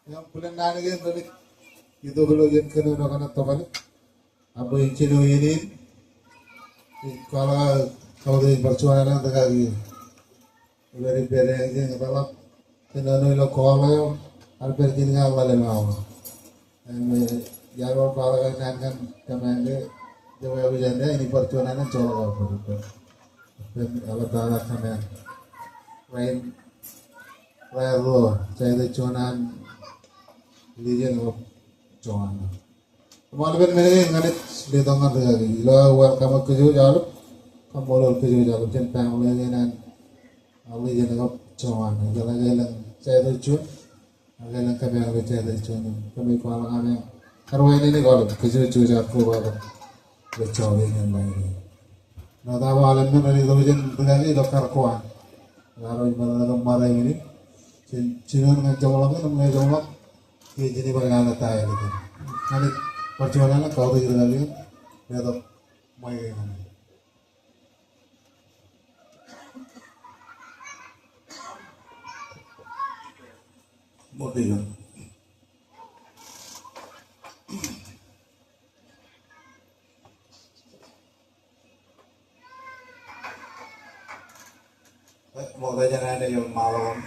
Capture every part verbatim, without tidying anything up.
Im bōlen naan kein rej itok ilo iien kōnono kaṇe tokālik. Ak bwe in jino iien in, ij kwaḷọk aō kautiej bar juon alen rikaki. Ej pād ippād eñin eḷap kōnono ilo call eo, ak pād ijin ñan ḷalem awa. Im, eh, iar bar kwaḷọk aō naan kaṇ kōmān ke, ej wāween jān, eh, in bar juon alen joḷọk aō pād. Im eḷap tata kōmān. Rainin, rainin ro, jej juon an Legion of Joanna. Im aolepen men kein ñan ij letok ñan rikaki. Ilo aō welcome kōj aolep, kaṃṃoolol kōj aolep jān family kein an Legion of Joanna. Ilo aō elōñ jatū juon, ak elōñ kōmān ilo jatū juon. Kōmij kwaḷọk aō naan. Kar wāween in aolep, kōj aolep, kōj aolep, kōj aolep. Ilo jatū in an Legion. Ṇa ta aolepen men rej itok jān rikaki ilo kar ko an. Ilo aō ṃōṇōṇō ṃare in. Jān jinoin ñan jeṃḷọkin, im ñe jeṃḷọk, Kiiō jen bar lale ta ālikin. Ñan ij bar juon alen kautiej rikaki, letok ṃaik e ñan e. Ṃool, Deacon. Ṃokta jān an ej ṃaḷoon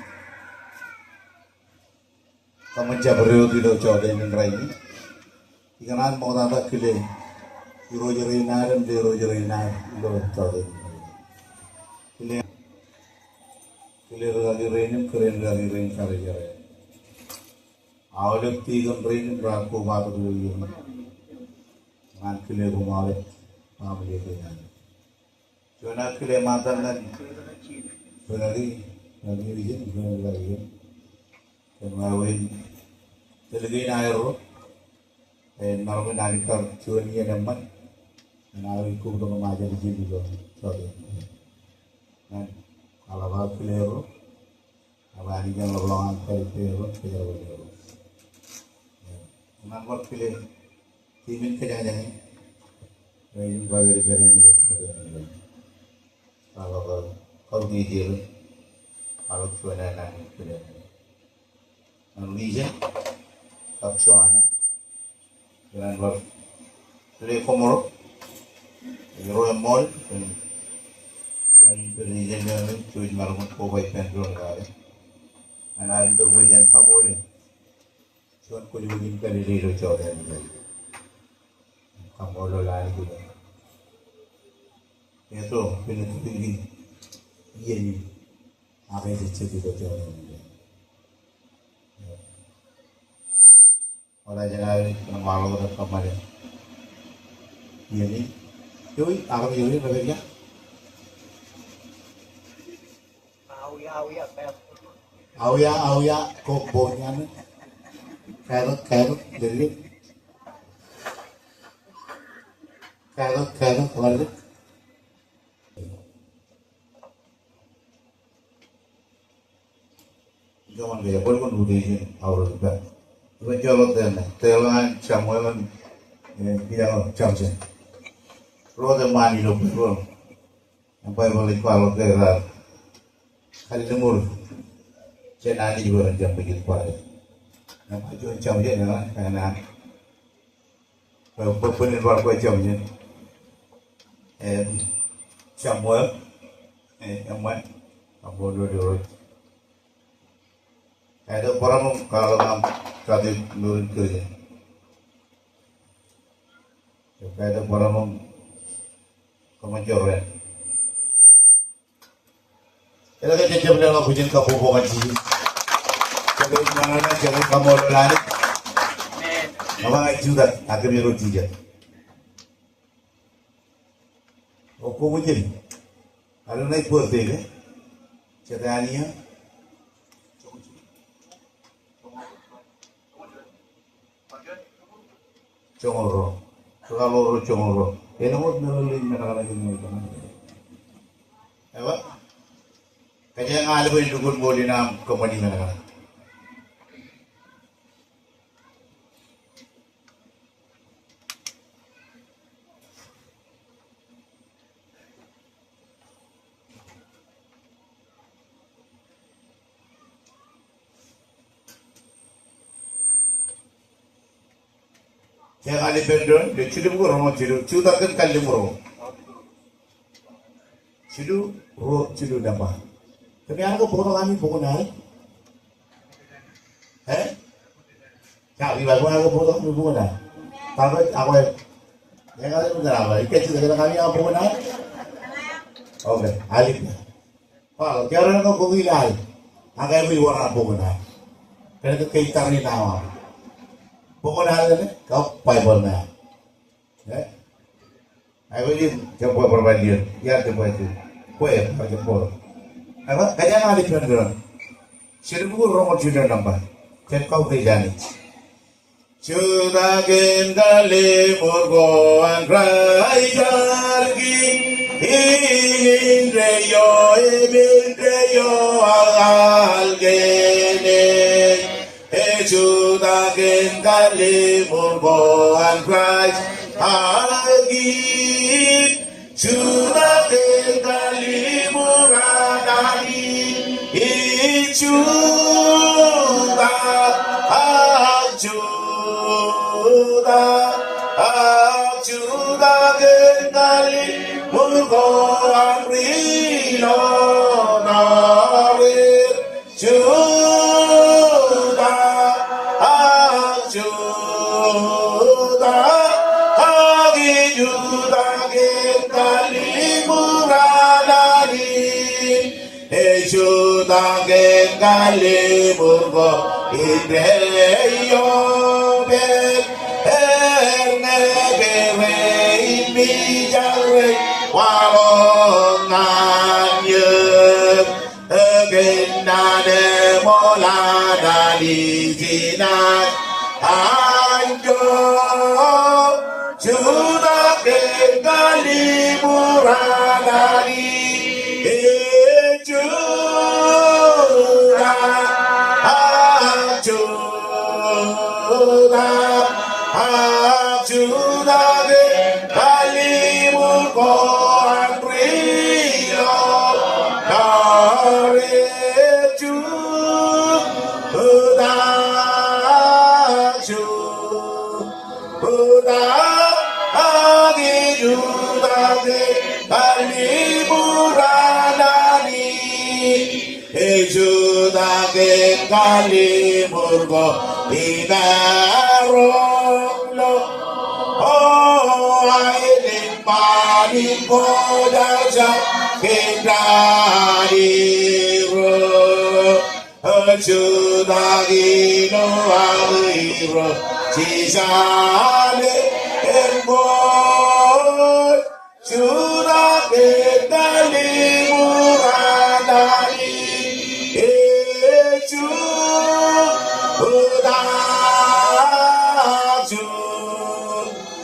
kōṃṃan jabdewōt ilo jota in rainin. Ikōṇaan ṃoktata kile irooj rein ad im irooj rein ad ilo jota in rainin. Kile, kile rikaki rein im kōrā in rikaki rein kar jera. Aolep deacon rein im raar kobatok ilo iien in. Ñan kile koṃ aolep family kein ad. Juon aō kile ṃaantak ñan rikaki, rikaki ijin, rikaki ijin. Kōn wāween tōl kein aerro, im maroñ in alikkar juon iien eṃṃan, ñan aō ikkuktok im ajri ijin ilo jota in. Ñan aḷap aō kile erro, ak Anij en ḷapḷọk an pād ippāerro, kōjerbal erro. Ñan bar kile team in kōjañjañ in, rej in bar pād ippād ilo jota in. Kwaḷọk kautiej er, kwaḷọk juon alen kile. Ñan Legion of Joanna. Ikōṇaan bar kile koṃro, ro eṃṃool, im juon in president eo ej maroñ in koba ippān doon kake. Ñan ad itok bwe jen kaṃool juon kwōjkwōj in Galili ilo jota in. Kaṃṃoolol Anij ilo eto, pen ej iien in, ak ej jejjet ilo jota in. Ṃokta jān aō ṃaḷoon kōṃṃane iien in. Ewi, ak ewi, ewi, rej pād ia? Awi, awi, awi, kok boñ ñan. Katok, katok, lelep. Katok, katok, lelep. Kōṃṃan ke, bōlen kōn utiej in aorōk ippān. Ippān joḷọk tōl ṇe, tōl ñan Samuel im, eh, Bill Johnson. Ro rej ṃaan ilo Baibōḷ. Im Baibōḷ ej kwaḷọk ke raar kalliṃur jān Anij bwe ren jab mejād kwaḷọk. Im juon jabdewōt eṇ, eṇ an. Bwe, bwe, bwe ren bar kwe jabdewōt. Im Samuel, eh, eṃṃan, kaṃṃoolol Irooj. Kaetok bōraṃ im kwaḷọk aṃ kautiej mour in Kūrjin. Kaetok bōraṃ im kōṃṃan jorrāān. Eḷaññe jej jab leḷọk bwijin kabbokbok ñan Jisōs. Jej kōnono, jej kaṃṃoolol Anij. Ña ba ña ij jutak, ak kōmij ro teacher. O, koṃ ijin. Eḷaññe ej birthday ke? Jete an iiō? Joñoul ruo. Rūkaki ḷọk ro joñoul ruo. Elōñ wōt meḷeḷein men kaṇe in. Ewa? Kōjeañ aolep in lukkuun ṃool in aṃ kōṃṃani men kaṇe. Jeṇe ippān doon, ilo jilu bukwi roñoul jilu, jutak kōn kalliṃur ko. Jilu, ruo, jilu nōṃba. Kōmij aō bōktok ami bok in ad? Eh? Kab ij ba bwe aō bōktok ami bok in ad. Kab ej, aō ej. Eñin ej ba, ij kajjitōk kōn ami aō bok in ad? Okay, ālikin. Ba, kōrā ṇe ko ilo ad. Ak ij ba ewōr aō bok in ad. Kōn ke ej tariṇae aō. Bok in ad ṇe, kab Baibōḷ ṇe. Eh? Aikuj im, jab bwe bar ba liōn, iar jab bwe jab. Bwe, bar jab bwe. Eba, kōjeañ ālikin doon. Jilu bukwi roñoul jilu nōṃba. Jen kautiej Anij. Jutak kōn kalliṃur ko an Kraist ar Kiiñ, indeeo, epeḷ deeo, ak al kōn eñ. Ej jutak kōn kalliṃur ko an Kraist ar Kiiñ. Jutak kōn kalliṃur an Anij. Ij jutak, ak jutak, ak jutak kōn kalliṃur ko an ri ilo ṇa ri. Jutak, ak jutak, ak ij jutak kōn kalliṃur an Anij. Ej jutak kōn kalliṃur ko indeeo, pād er ṇe pere im mijak rej waḷọk ñan eō. Kōn naan eṃool an Anij inaaj anjọ. Jutak kōn kalliṃur an Anij. Ij jutak, ak jutak, ak jutak kōn kalliṃur ko an ri ilo ṇa ri. Jutak, jutak, ak ij jutak kōn kalliṃur an Anij. Ij jutak kōn kalliṃur ko imaroñ ḷọk. O aelōñ ṃaan in kwōjarjar kōn raan ro. Jutak ilo aō ro jisaḷ eṃṃool. Jutak kōn kalliṃur an Anij. Ij jutak,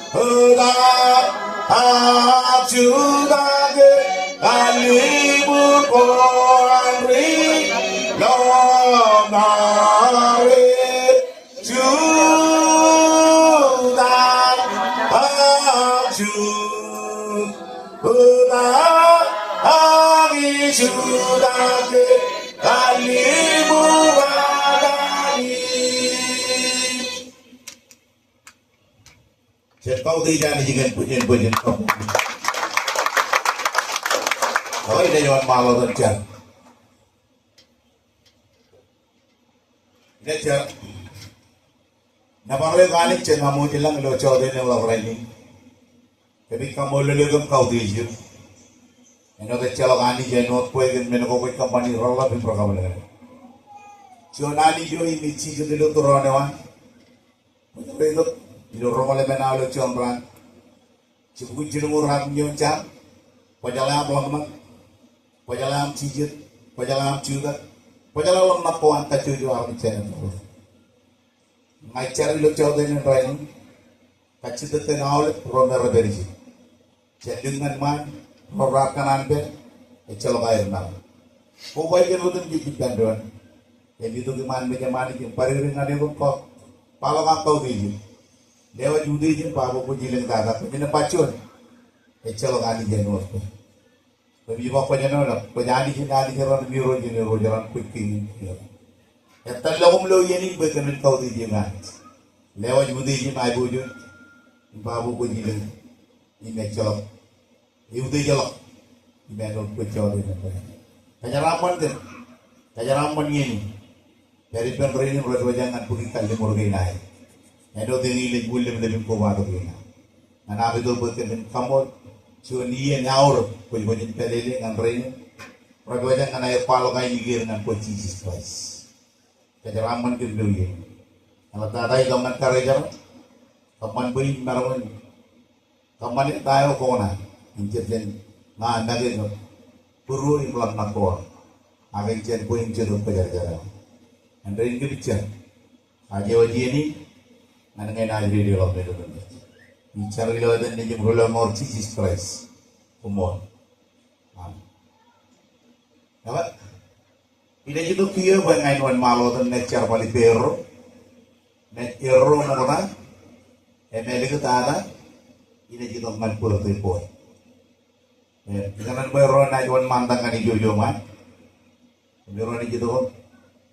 jutak, ak jutak kōn kalliṃur ko an ri ilo ṇa ri. Jutak, ak jutak, ak ij jutak kōn kalliṃur an Anij. Jen kautiej Anij kōn bwijin, bwijin. Ak ij lewōj ṃaḷotan jar. Ilo jar, nōbar eok Anij jān aṃ ilañ ilo jọteen in ḷọk rainin. Kōmij kaṃṃoolol eok im kautiej eok. Āinwōt ejjeḷọk Anij āinwōt kwe kōn men ko kwōj kōṃṃani reḷḷap im rekabwilōñlōñ. Juon Anij eo im ej jijet ilo tūroon eo an. Bwe rej itok ilo roñoul emān awa ilo juon raan. Jibukwi jilñuul ratimjuon jaam. Kwōjeḷā aṃ ḷōmṇak. Kwōjeḷā aṃ jijet. Kwōjeḷā aṃ jutak. Kwōjeḷā ḷōmṇak ko an kajjojo armej jān eṇ. Ña ij jar ilo jọteen in rainin. Kajjitōk kōn aolep ro me rej pād ijin. Jān dik ñan ṃaan, ro raar kōṇaan pād, ejjeḷọk aer ṇa. Koba ijin wōt im jej ippān doon. Im itok iṃaan mejaṃ Anij im bar dik ñan eok im kwaḷọk aō kautiej. Lewōj utiej in ba bwe kwōj ilōñ tata, kwōj nōṃba juon. Ejjeḷọk Anij āinwōt kwe. Kwōj ba kwōj āinwōt, kwōj Anij in anije raṇ im Irooj in irooj raṇ, kwōj Kiiñ in kiiñ raṇ. Etal ḷọk im lo iien in bwe kōmin kautiej eok Anij. Lewōj utiej in aiboojoj. im ba bwe kwōj ilōñ im ejjeḷọk eutiejḷọk im āinwōt kwōj jọteen. Kōjeraaṃṃan kōm, kōjeraaṃṃan iien in. Pād ippān rein im rej pojak ñan bōki kalliṃur kein aer. Āinwōt eñin ej wūn lemlem im kobatok in. Ñan aṃ itok bwe kōmin kaṃool juon iien aorōk kwōj kwōj in pālele ñan rein im rej pojak ñan aer kwaḷọk ainikier ñan Kwōj Jisōs Kraist. Kōjeraaṃṃan kōm ilo iien in. Eḷaptata itok ñan karijeran, kōṃṃan bwe in maroñ in kōṃṃane ta eo kōṇaan im jet jān ña make kab būruō im ḷōmṇak ko aō. Ak jen bwe in Jetōb Kwōjarjar eo. Āindein kōmij jar, kajjitōk iien in ñan ñe enaaj dedeḷọk men otemjej. Ij jar ilo etan Nejūṃ ri-lọmọọr Jisōs Kraist, koṃṃool. Amen. Ekwe, inaaj itok kiiō bwe ña in wōnṃaanḷọk wōt im naaj jerbal ippāerro. Naaj erro ṃokta im āliktata, inaaj itok ñan birthday boy. Im ikōṇaan bwe ro naaj wōnṃaantak ñan ijoko ṃaan. Kōmiro naaj itok,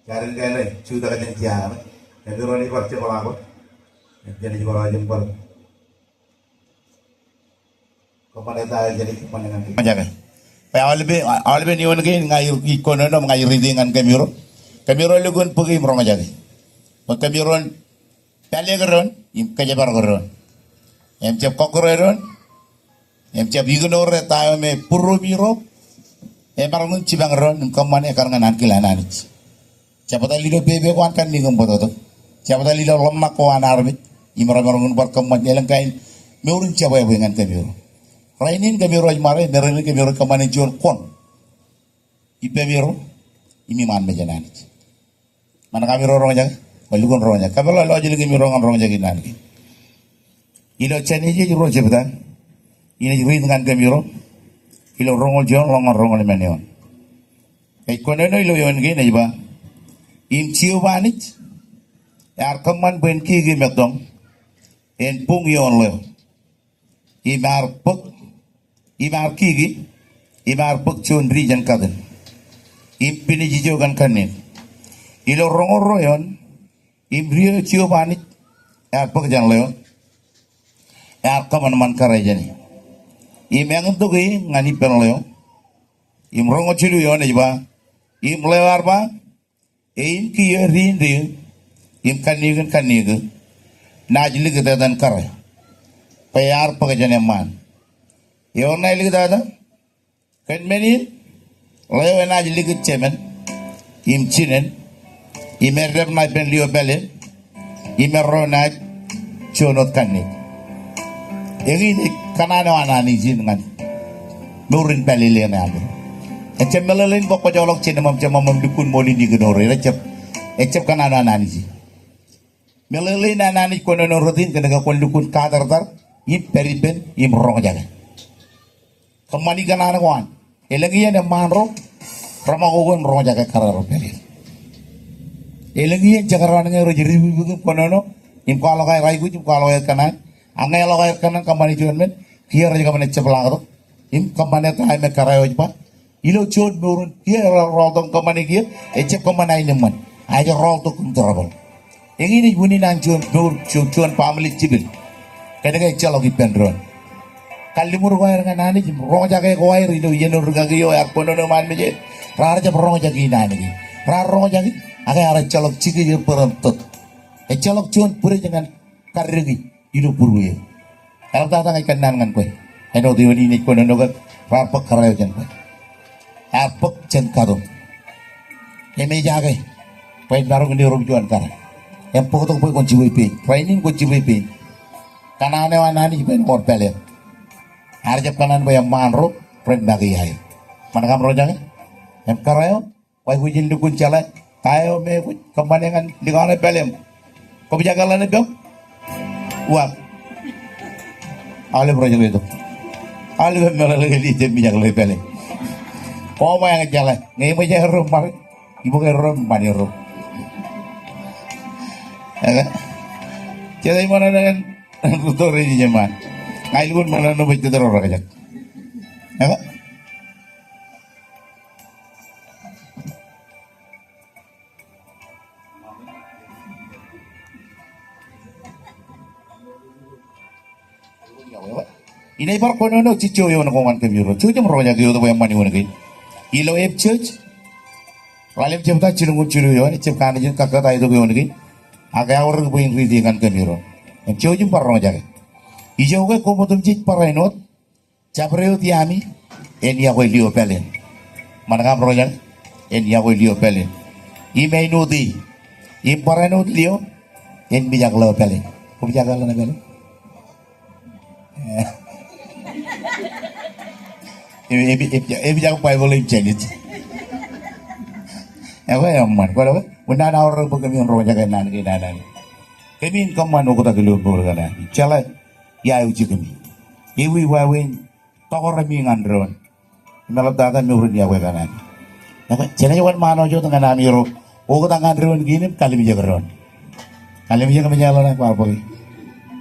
jar in kaṇe jutak jān jea kaṇe. Kōmiro naaj bar jepḷaak wōt im jenaaj bar waj im bar kōṃṃane ta eo jenaaj kōṃṃane ñan kōm. Roñjake. Bwe aolepen, aolepen eoon kein ña ij kōnono im ña ij riiti ñan kōmiro. Kōmiro lukkuun bōki im roñjake. Bwe kōmiro en pālele kōn doon im kōjparok kōn doon im jab kọkkure doon im jab ignore ta eo me būruōmiro emaroñ in jipañ doon im kōṃṃane ekkar ñan ankilaan Anij. Jab etal ilo pepe ko an kanniōk im bōtōktōk. Jab etal ilo ḷōmṇak ko an armej im remaroñ in bar kōṃṃan elōñ kain mour in jebwābwe ñan kōmiro. Rainin kōmiro ej ṃare, merein kōmiro ej kōṃṃane juon koṇ ippāmiro im iṃaan mejān Anij. Ṃan kōmiro roñjake, kwōn lukkuun roñjake. Kapeḷḷọk lọjilñiṃ kōmiro ñan roñjake in naan kein. Ilo Jenesis ruo jebta, inaaj riit ñan kōmiro ilo roñoul juon ḷọk ñan roñoul emān eoon. Ej kōnono ilo eoon kein ej ba, im Jeova Anij ear kōṃṃan bwe en kiki mettoñ en buñ ioon ḷeo. Im ear bōk, im ear kiki, im ear bōk juon ri jān katin, im pinej ijo kōn kanniōk. Ilo roñoul ruo eoon, im ri eo Jeova Anij ear bōk jān ḷeo, ear kōṃanṃan kōrā jāne. Im eñtok e ñan ippān ḷeo. Im roñoul jilu eoon ej ba, im ḷeo ear ba, Ein kiiō ri in deō im kanniōk in kanniōk eō, naaj likūt etan kōrā bwe ear bōk jān eṃṃaan. Ewōr ṇa iliktata? Kōn men in, ḷeo enaaj likūt jemān im jinen im eddāp ṇa ippān lio pāleen im erro naaj juon wōt kanniōk. Eñin ej kōṇaan eo an Anij in ñan mour in pālele eo me aō. Ejjab meḷeḷein bwe kwō joḷọk jemān im jemān im lukkuun ṃool in ignore er. Ejjab, ejjab kōṇaan eo an Anij in. Meḷeḷein an Anij kōnono rot in kōnke kwōn lukkuun katartar im pād ippān im roñjake. Kōṃṃani kōṇaan ko an. Elōñ iien eṃṃaan ro reṃakoko im roñjake kōrā ro pāleen. Elōñ iien jekdọọn ñe rej ribukbuk im kōnono im kwaḷọk aer aikuj im kwaḷọk aer kōṇaan. Ak ñe eḷọk aer kōṇaan kōṃṃane juon men, kiiō rej kōṃṃane jepḷaaktok im kōṃṃane ta eo me kōrā eo ej ba. Ilo juon mour in kiiō rej rọọltok im kōṃṃane kiiō, ejjab kōṃṃan aenōṃṃan. Ej rọọltok im trouble. Eñin ej unin an juon mour, juon, juon family jipil. Kōnke ejjeḷọk ippān doon. Kalliṃur ko aer ñan Anij im roñjake ko aer ilo iien eo rikaki eo ear kōnono iṃaan mejeir. Raar jab roñjake in naan kein. Raar roñjake, ak ear ejjeḷọk jikier bōran tōt. Ejjeḷọk juon bwidej ñan kaddeki ilo būruō eō. Eḷaptata ña ij kōnnaan ñan kwe. Āinwōt eoon in ej kōnono kōn raar bōk kōrā eo jān kwe. Ear bōk jān katoṃ. Im ejaake bwe en maroñ in erom juon kōrā. Im bōktok bwe kwōn jibwe pein. Rainin kwōn jibwe pein. Kōṇaan eo an Anij bwe en wōr pāleen. Ear jab kōṇaan bwe eṃṃaan ro ren make iaer. Ṃankaṃ roñjake. Im kōrā eo Wōj kwōj in lukkuun jeḷā ta eo me kwōj kōṃṃane ñan likao ṇe pāleeṃ. Kwōpojak eḷaññe pāleeṃ? Uwaak. Aolep rej ro itok. Aolep eo meḷeḷe ke ij jab mijak ḷe pāleeṃ. Koṃ eañ jeḷā. Ñe eṃōj aerro ṃare, ibōk erro im ṃan erro. Ekwe. Jet ṃōṇōṇō ñan rūtto rein ijeṃaan. Ña ilukkuun ṃōṇōṇō bwe jet ro rekjak. Ekwe. Inaaj bar kōnono jejjo eoon ko ñan kōmiro. Jouj im roñjake eoon bwe eṃṃan eoon kein. Ilo epchurch, ḷalem jebta jilñuul jilu eoon, ejab kanooj in kakkōt aetok eoon kein. Ak eaorōk bwe in riiti ñan kōmiro. Im jouj im bar roñjake. Ijoke koṃ otemjej barāinwōt, jabdewōt iaami, en yokwe lio pāleen. Ṃankaṃ roñjake, en yokwe lio pāleen. Im āinwōt e, im barāinwōt lio, en mijak ḷeo pāleen. Kwō mijak ḷeo pāleen? Ej, ej, ej, ej jak Baibōḷ im jānij. Ekwe eṃṃan, kwōlo ke? Unin an aorōk bwe kōmin roñjake naan kein naan. Kōmin kōṃṃan oktak ilo mour kaṇe. Jeḷā, iar aikuj kōmi. Ewi wāween tokjān ami ñan doon. Im eḷaptata mour in yokwe kaṇe. Ekwe, jenaaj wōnṃaanḷọk wōt ñan ami ro oktak ñan doon kein im kalimjek doon. Kalimjek im jeḷā bar bōki.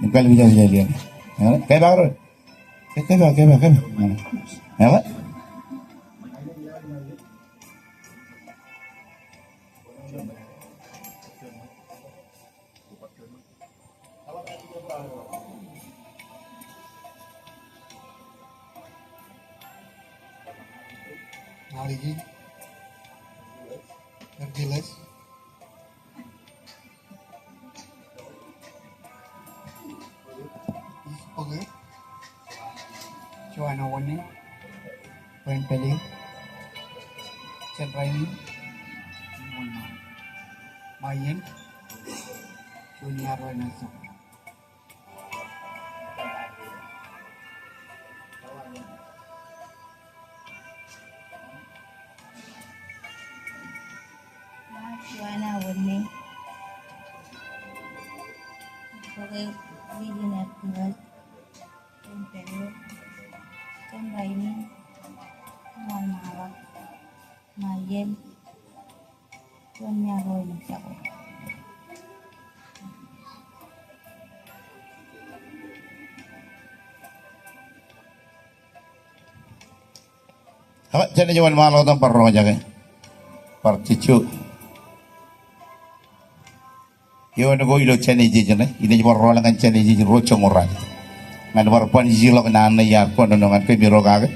Im kalimjek im jeḷā. Ekwe, kepaak doon. Kepaak, kepaak, kepaak. Ekwe. Ṇaḷiji, Ergiles, Ispoke, Joanna Wōnne, Buen Pele, Jen Raini, Ṃool Ṃaḷọk. Ṃae iien, juon iar ro eṇ ejako. Joanna Wōnne, Ispoke Lijin Ergiles, Buen Pele, Jen Raini, Ṃool Ṃaḷọk. Ṃae iien, juon iar ro eṇ ejako. Ekwe, jenaaj wōnṃaanḷọk wōt im bar roñjake. Bar jejjo eoon ko ilo jān ej ej ṇe, inaaj bar rọọl ñan jān ej ej ro joñoul ralitōk. Ñan bar ban jijilọk naan ṇe iar kōnono ñan kōmiro kake.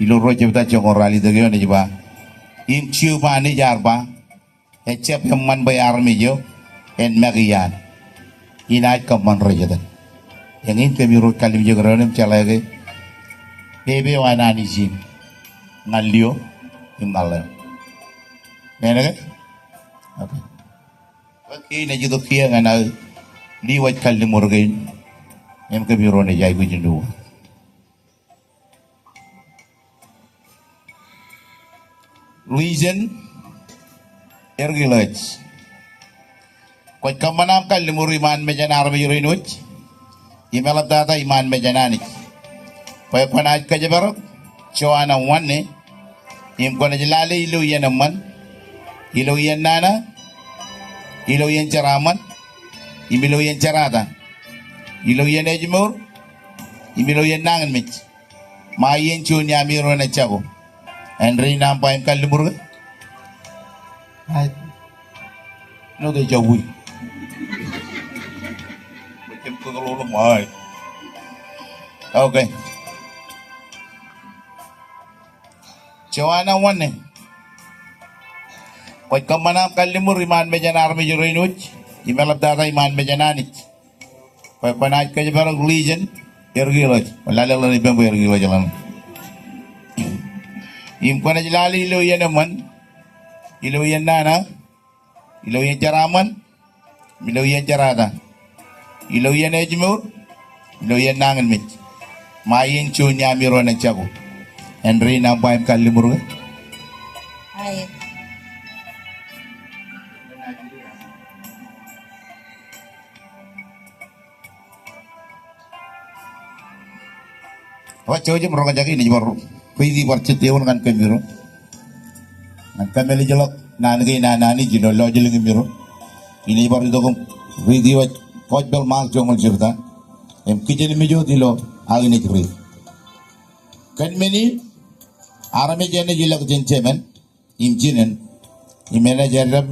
Ilo ro jebta joñoul ralitōk eoon ej ba, im Jeova Anij ear ba, ejjab eṃṃan bwe armej eo en make iaan. Inaaj kōṃṃan ro jete. Eñin kōmiro kalimjek doon im jeḷā ke pepe eo an Anij in ñan lio im ñan ḷeo. Men ke? Okay. Bwe kein ej itok kiiō ñan aō lewōj kalliṃur kein, im kōmiro naaj aikuj in uwaak. Lijin Ergiles. Kwōj kōṃṃan aṃ kalliṃur iṃaan mejān armej rein wōj, im eḷaptata iṃaan mejān Anij. Bwe kwōnaaj kōjparok Joanna Wōnne, im kwōnaaj lale ilo iien eṃṃan, ilo iien nana, ilo iien jeraaṃṃan, im ilo iien jerata, ilo iien ājmour, im ilo iien nañinmej. Ṃae iien juon iaami ro eṇ ejako. Āindein aṃ ba im kalliṃur ke? Right. Āinwōt ejjab wi. Ejjab kōtḷọk ḷọk ṃae. Okay. Joanna Wōnne. Kwōj kōṃṃan aṃ kalliṃur iṃaan mejān armej rein wōj, im eḷaptata iṃaan mejān Anij. Bwe kwōnaaj kōjparok Lijin Ergiles. Lale ḷọk ippān bwe Ergiles ḷọk. Im kwōnaaj lale ilo iien eṃṃan, ilo iien nana, ilo iien jeraaṃṃan, ilo iien jerata, ilo iien ājmour, ilo iien nañinmej. Ṃae iien juon iaami ro eṇ ejako. Āindein aṃ ba im kalliṃur ke? Aet. Bar jouj im roñjake, inaaj bar riiti bar jet eoon ñan kōmiro. Ñan kōmālij ḷọk naan kein an Anij ilo lọjilñimiro. Inaaj bar itok im riiti wōj Gospel Ṃaak joñoul jebta. Im kijenmej wōt ilo aō naaj riiti. Kōn men in, armej eṇ ej ilọk jān jemān im jinōn, im enaaj eddam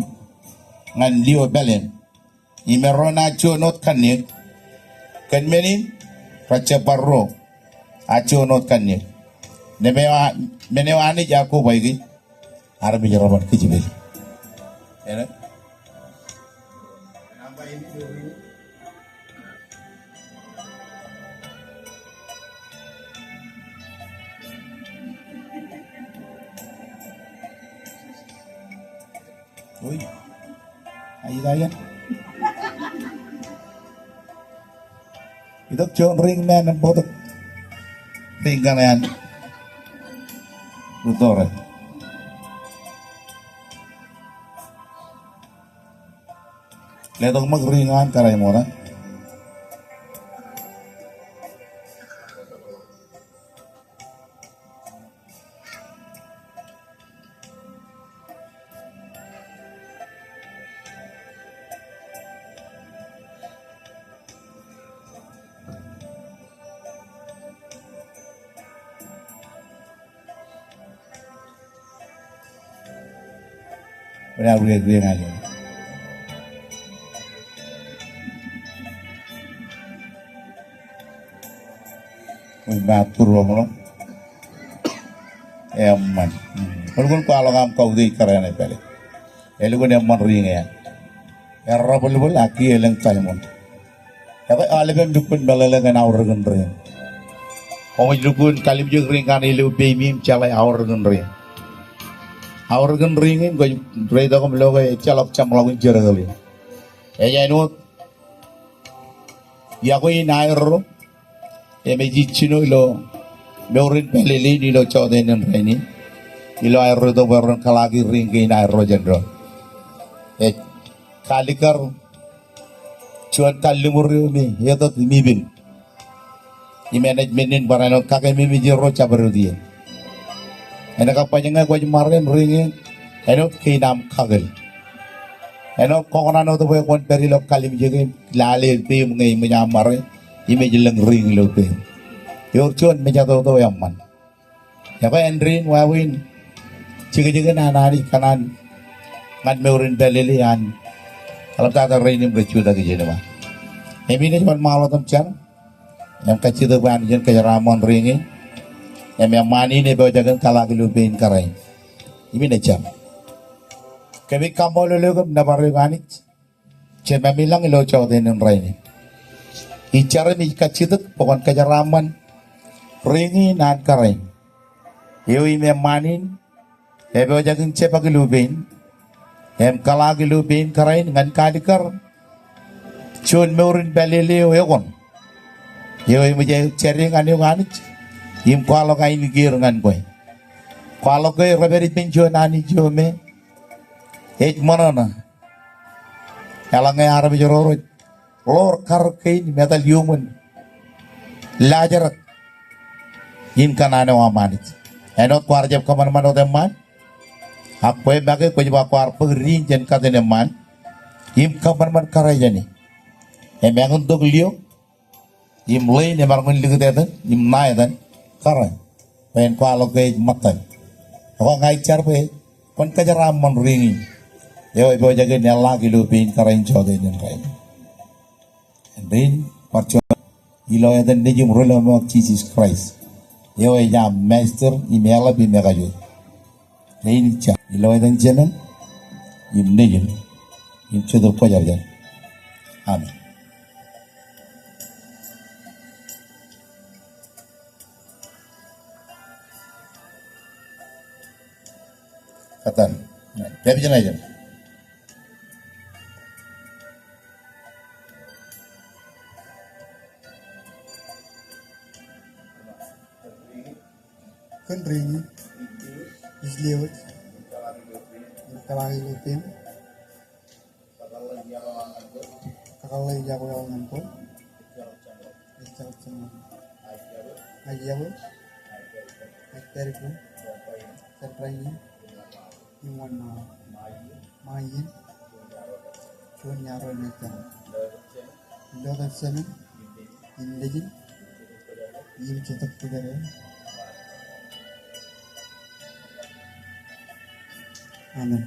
ñan lio pāleen. Im erro naaj juon wōt kanniōk. Kōn men in, Rej jab bar ruo. Ak juon wōt kanniōk. Men eo a-, men eo Anij ear kobaiki, armej reban kijepel. Eṇ. Oi. Ai, ita iaan. Itok juon ring me en bōktok. Ring kaṇ eṇ. Rūtto rej. Letok ṃōk ring an kōrā ṃool. Wōn aō ri, ri ña eo. Wōn ba tur wōn ṃōṇō. Eṃṃan. Kwōn, kwōn kwaḷọk aṃ kautiej kōrā eṇ ej pād ie. Elukkuun eṃṃan ri ñe eṇ. Errabōlbōl ak kiiō elōñ taimon. Ekwe aolepān lukkuun meḷeḷe kōn aorōkin ring. Koṃij lukkuun kalimjek ring kaṇ ilo peim im jeḷā aorōkin ring. Aorōkin ring in kwōj reitok im lo ke ejjeḷọk jeṃḷọkin jerbal in. Ej āinwōt iọkwe in aerro im ej ijjino ilo mour in pālele in ilo jọteen in rainin. Ilo aerro itok bwe ren kōḷaaki ring kein aerro jān doon. Ej kalikkar juon kalliṃur eo me etōt im ippān. Im enaaj men in barāinwōt kakememej erro jabdewōt iien. Enaaj kab baj ñe kwōj ṃare im ring in, āinwōt kein aṃ kakōl. Āinwōt kọkōṇaan wōt bwe kwōn pād ilo kalimjek im lale peim ñe eṃōj aṃ ṃare, im ej lōñ ring ilo peim. Ewōr juon mejatoto eṃṃan. Ekwe āindein wāween jekjekin an Anij kōṇaan ñan mour in pālele an eḷaptata rein im rej jutak ijin ṃaan. Im inaaj wōnṃaanḷọk im jar im kajjitōk bwe Anij en kōjeraaṃṃan ri ñe im eṃṃaan in epojak in kōḷaak ilo pein kōrā in. Im inaaj jar. Kōmij kaṃṃoolol eok im nōbar eok Anij. Jemem ilañ ilo jọteen in rainin. Ij jar im ij kajjitōk bwe kwōn kōjeraaṃṃan ri ñe in an kōrā in. Eo im eṃṃaan in epojak in jebak ilo pein im kōḷaak ilo pein kōrā in ñan kalikkar juon mour in pālele eo ekōn. Eo eṃōj jade ñan eok Anij im kwaḷọk ainikieer ñan kwe. Kwaḷọk ke rej pād ippān juon Anij eo me ej ṃōṇōṇō. Eḷaññe armej ro rej ḷoor karōk kein im etal iuṃwin laajrak in kōṇaan eo aṃ Anij. Āinwōt kwaar jab kōṃanṃan wōt eṃṃaan. Ak bwe make kwōj ba kwaar bōk diin jān katin eṃṃaan im kōṃanṃan kōrā jāne. Im eñintok liok im ḷein im ear ñan likūt etan im ṇa etan kōrā. Bwe en kwaḷọk ke ej ṃōttan. Ekwe ña ij jar bwe kwōn kōjeraaṃṃan ri ñe in. Eo epojak in eḷḷaak ilo pein kōrā in jọteen in rainin. Āindein bar juon ilo etan Nejiṃ Rilọmọọr Jisōs Kraist. Eo ej aṃ Master im eḷap im ekajoor. Rein ij jar ilo etan Jemān im Nejiṃ im Jetōb Kwōjarjar. Amen. Kōttar. Pāpijin aō jen. Kōn ri ñe in. Ij lewōj im kōḷaak ilo peim. Kakōḷḷe iọkwe eo aō ñan kwe. Ejjeḷọk jeṃḷọkin. Ña ij iọkwe. Ña ij pād ippān. Jar rainin im wōnṃaanḷọk. Ṃae iien. Juon iaro eo ej jar. Ilo etan Jemān im Nejiṃ im Jetōb Kwōjarjar. Amen.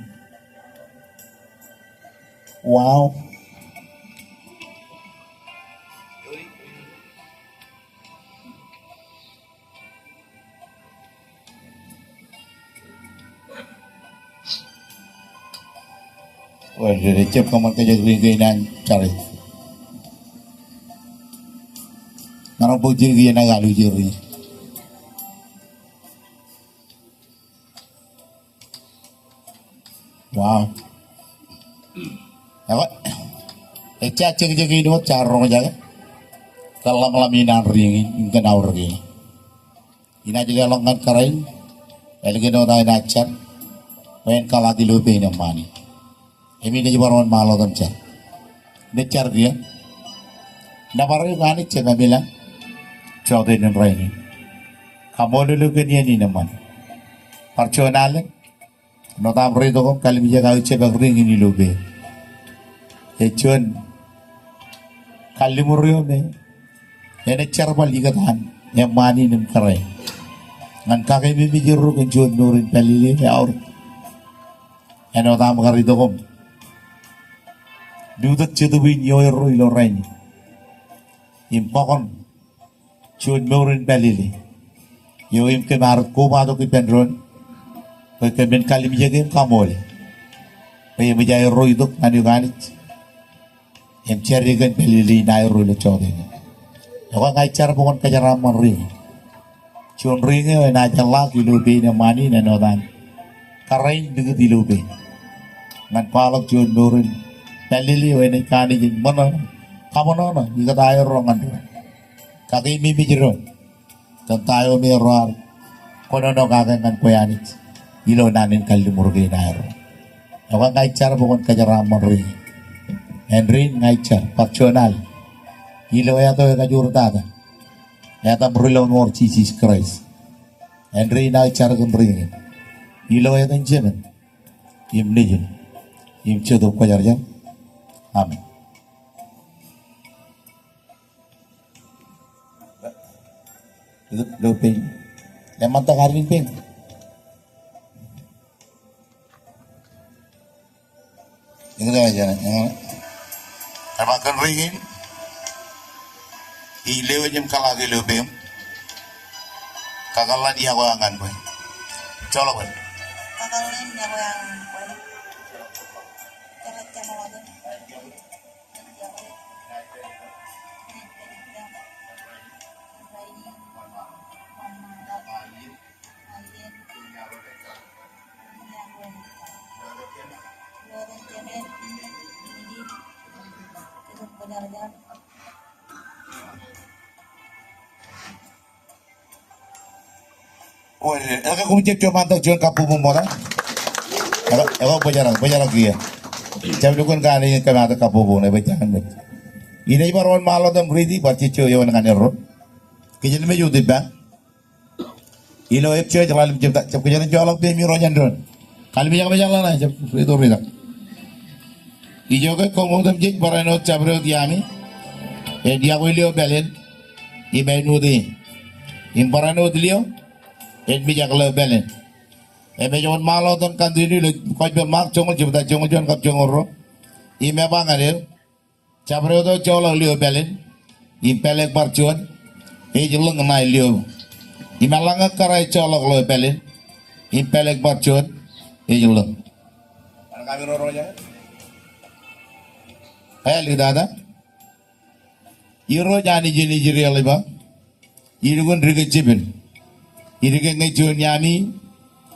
Wow. Ejjab kōṃṃan kōjatdikdik kein an jar eo. Ñan bōk jidik iien aō aluuji ri. Wow. Ekwe, ejja jeñjeñ in wōt jaar roñjake kōḷḷamḷam in an ri in im kōn aorōk in. Inaaj leḷọk ñan kōrā in, ālikin wōt aō naaj jar, bwe en kōḷḷaak ilo pein eṃṃaan in. Im inaaj bar wōnṃaanḷọk im jar. Naaj jar kiiō. Nōbar eok Anij Jemem ilañ, jọteen in rainin. Kaṃṃoolol eok kōn iien in eṃṃan. Bar juon alen, āinwōt aṃ reitok im kalimjek aō jebōk ri in ilo pein. Ej juon kalliṃur eo me enaaj jerbal ikōtaan eṃṃaan in im kōrā in. Ñan kakeememej erro kōn juon mour in pālele me aorōk. Āinwōt aṃ kar itok im lutōk Jetōb in ioerro ilo rainin. Im bōktok juon mour in pālele eo im kōm ar kobatok ippān doon bwe kōmin kalimjeke im kaṃoole bwe eṃōj aerro itok ñan eok Anij im jar kōn pālele in aerro ilo jọteen in. Ekwe ña ij jar bwe kwōn kōjeraaṃṃan ri in. Juon ri in eo enaaj eḷḷaak ilo pein eṃṃaan in āinwōt an kōrā in likūt ilo pein. Ñan kwaḷọk juon mour in pālele eo enaaj kanooj in ṃōṇōṇō, kaṃōṇōṇō ikōtaan erro ñan doon. Kakeememej doon kōn ta eo me erro ar kōnono kake ñan kwe Anij ilo naan in kalliṃur kein aerro. Ekwe ña ij jar bwe kwōn kōjeraaṃṃan ri in. Āindein ña ij jar bar juon al ilo āt eo ekajoor tata, āt aṃ Rilọmọọr Jisōs Kraist. Āindein aō jar kōn ri in ilo etan Jemān im Nejin im Jetōb Kwōjarjar. Amen. Ilo pein. Eṃṃan ta kar in pein. Eñin eo, eñin eo. Ej ba kōn ri in, ij lewōj im kōḷḷaak ilo peim. Kakōḷḷān iọkwe aō ñan kwe. Joḷọk bwe. Kakōḷḷān iọkwe aō ñan kwe. Ekwe, koṃ jab jọmaantak juon kabbokbok ṃokta. Ekwe, ekwe, bōjrak, bōjrak kiiō. Jab lukkuun kanooj in kōmaat kabbokbok ṇe bwe jañin mej. Inaaj bar wōnṃaanḷọk im riiti bar jejjo eoon ñan erro. Kijenmej wōt ippa. Ilo epchurch ḷalem jebta, jab kōjro joḷọk peim irooj āindein. Kallimjek eo ej ḷọk ṇe, jab ritok ritak. Ijoke koṃ otemjej barāinwōt jabdewōt iaami, en iọkwe lio pāleen, im āinwōt e. Im barāinwōt lio, en mijak lio pāleen. Im ej wōnṃaanḷọk im continue ilo Gospel Mark joñoul jebta joñoul juon kab joñoul ruo. Im ej ba ñan er, jabdewōt eo ejjoḷọk lio pāleen im pālōk bar juon, ej ḷōñ ṇae lio. Im eḷaññe kōrā ejjoḷọk lio pāleen im pālōk bar juon, ej ḷōñ. Āliktata. Irooj Anij in Israel ej ba, ilukkuun dike jepel, idike ñe juon iaami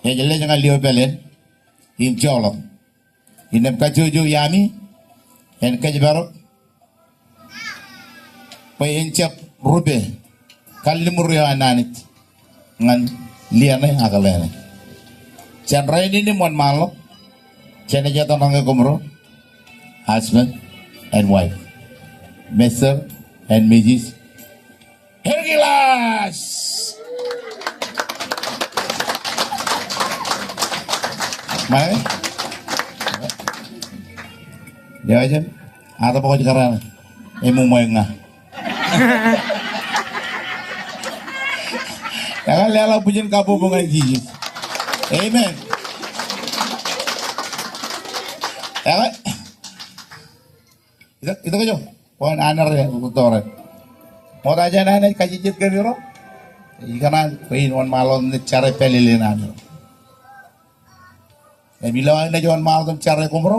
ej lej ñan lio pāleen im joḷọk. Innām kajjojo iaami en kōjparok bwe en jab rupe kalliṃur eo an Anij ñan lieṇe ak leṇe. Jān rainin im wōnṃaanḷọk, jenaaj etal ṇañe koṃro husband and wife, Mister and Missus Herkilas. Ṃae. Eo jen, ato bwe kwōj kōrā ṇe. Eṃṃan ṃae ña. Ekwe leḷọk bwijin kabbokbok ñan Jisōs. Amen. Ekwe. Itok, itok ijo. Bwe en āinwōt rej tōre. Ṃokta jān an ej kajejjet kōn ro. Ikōṇaan bwe in wōnṃaanḷọk im jar e pālele naan ro. Im ilo aō naaj wōnṃaanḷọk im jar e koṃro,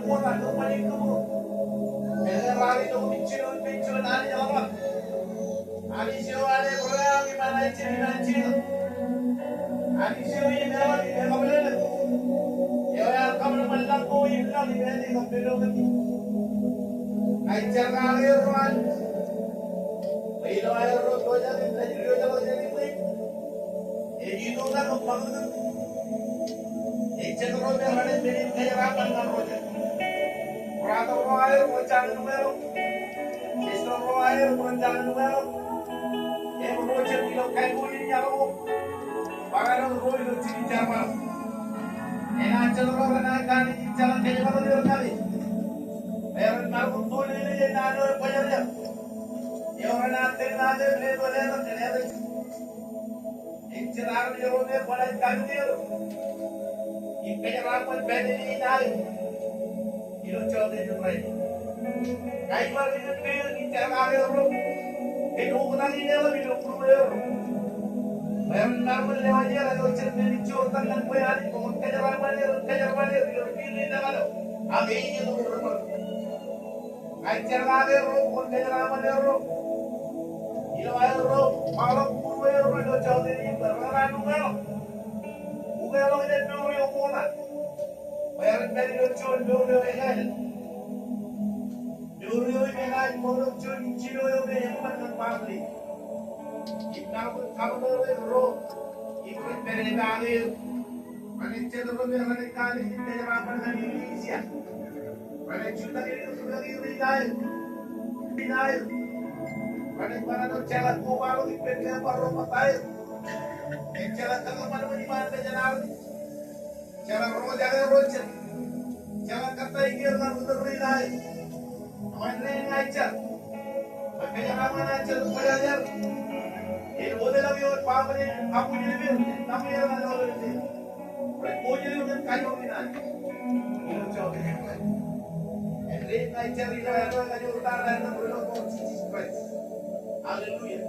ṃōttan, ṃōttan ijin eo an Anij eḷap. Anij eo an Ebream im Anij eo an Aiseek. Anij eo im eḷap im ekabwilōñlōñ. Eo ear kōṃanṃan lañ ko im lañ im āne kab meḷọkḷọk. Ña ij jar kake erro Anij. Bwe ilo aerro pojak im rej diwōjḷọk jān ṃwiin, ej itok ñan ṃakūtkūt. Ejjeḷọk ro me renaaj men in kōjeraaṃṃan ñan ro jet. Ro aer, ro aer ro jañin ukeḷọk. Ejjeḷọk ro aer ro jañin ukeḷọk. Im ro jet ilo kain ko in iaḷ ko, barāinwōt ro ilo jilin jerbal. Enaaj ejjeḷọk ro renaaj kanooj in jeḷā kōjparok er ñan e. Bwe ren maroñ in tōl lelej e naan eo ebōjrak. Eo renaaj tōl naan eo leto letok kōn eḷap. Ejjeḷọk armej ro me kwōnaaj kanooj er im kōjeraaṃṃan pād ilo aer ilo jọteen in rainin. Kaiba ri jet pein ij jar kake erro kōn oktak in eḷap ilo būrueerro. Bwe ren maroñ in lewōj er ilo jet men in joortak ñan bwe Anij kwōn kōjeraaṃṃan er, kōjeraaṃṃan er ilo field in laḷ eo. Ak ej itok ri ṃōk. Ña ij jar kake erro kwōn kōjeraaṃṃan erro ilo aerro ṃakḷọk būrueerro ilo jọteen in bwe renaaj ukeḷọk. Ukeḷọk ej mour eo ṃokta. Bwe ren pād ilo juon mour eo ekāāl. Mour eo im enaaj ṃool juon jino eo me eṃṃan ñan baṃle. Im maroñ in kaṃṃoolol er ro im rej pād epaake er. Renaaj jet ro me renaaj kanooj in kōjeraaṃṃan ñan Ilaija. Renaaj jutak im rūkaki ri aer. Ri aer. Renaaj bar āinwōt jeḷā kobaḷọk ippān member ro ṃōttaer. Im jeḷā kōḷmānṃōn iṃaan mejān armej. Jeḷā roñjake ro jet. Jeḷā kōttāik er ñan ri aer. Ñan ṇe ña ij jar. Bwe kōjeraaṃṃan an Jetōb Kwōjarjar en wōtlọk ioon baaṃle in, kabuñlepen, kabuñlepen. Rej kōjro kōn kajoor in an. Ilo jọteen in Kraist. Ṇe ña ij jar ilo etan, kajoor in an, ilo etan Jisōs Kraist. Hallelujah.